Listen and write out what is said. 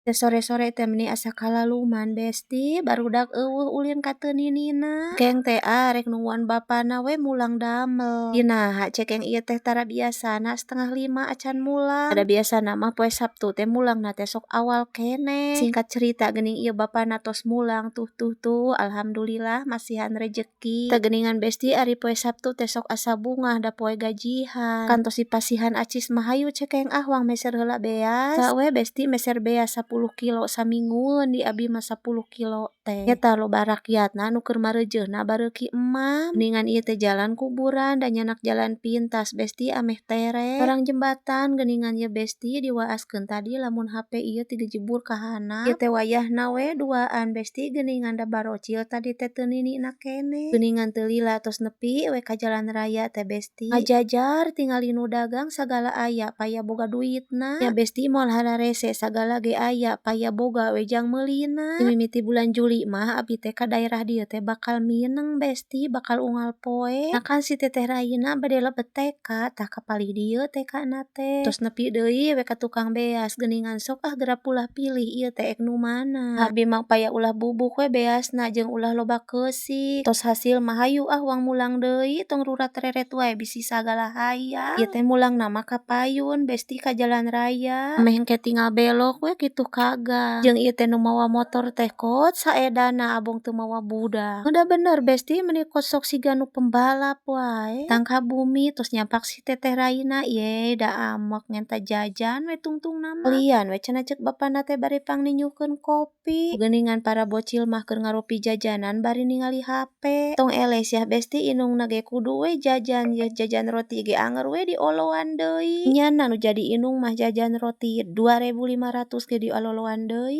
Teh sore-sore teh meni asa kalaluman, Besti, barudak euweuh ulin ka teu ninina. Keng teh ah rek nungguan bapana we mulang damel. Iraha cekeng ieu teh tara biasana 4.30 acan mulang. Da biasana mah poe Sabtu teh mulangna teh sok awal keneh. Singkat cerita, geuning ieu bapana tos mulang, tuh tuh tuh, alhamdulillah masihan rejeki. Tah geuningan, Besti, ari poe Sabtu teh sok asa bungah da poe gajihan. Kantos dipasihan acis mah, "Hayu cekeng ah, wang meser heula beas." Bisa we, Besti, meser beas 10 kilo saminggueun di abi mah 10 kilo teh. Eta loba rakyatna nu keur mareujeuhna bareuki emam. Geuningan ieu teh jalan kuburan da nyanak jalan pintas, Besti, ameh tereh. Orang jembatan geuningan ye, Besti, diwaaskeun tadi lamun HP ieu tigejebur ka handap. Ieu teh wayahna we duaan, Besti, geuningan da barocil tadi teh teu ninina keneh. Geuningan teu lila tos nepi we ka jalan raya teh, Besti. Ngajajar tingali nu dagang sagala aya, paya boga duitna. Nya, Besti, moal hararese sagala ge aya, paya boga we jang meulina. Mimiti bulan Juli mah abi teh ka daerah dieu teh bakal mineng, Besti, bakal unggal poe. Nah kan si teteh Raina bade lebet TK, tah kapalih dieu TK na teh. Tos nepi deui we ka tukang beas, geuningan, "Sok ah, geura pulah pilih ieu teh ek nu mana. Abi mah paya ulah bubuk we beasna jeung ulah loba keusik." Tos hasil mah, "Hayu ah, wang mulang deui, tong rurat reret wae bisi sagala hayang." Ieu teh mulangna mah ka payun, Besti, ka jalan raya. Meh engke tinggal belok we kitu ka gang. Jeung ieu teh nu mawa motor teh kot saedana abong teu mawa budak. Da bener, Besti, meuni kosok siga nu pembalap wae. Tangka bumi tos nyampak si teteh Raina, ye da amek ngenta jajan we tungtungna mah. "Lian we cenah," ceuk bapana teh bari pangninyuhkeun kopi. Geuningan para bocil mah keur ngaropi jajanan bari ningali HP. Tong eleh sia, Besti, indungna ge kudu we jajan ye, jajan roti ge anger we dioloan deui. Nyana nu jadi indung mah jajan roti 2.500 ge diololoan deui.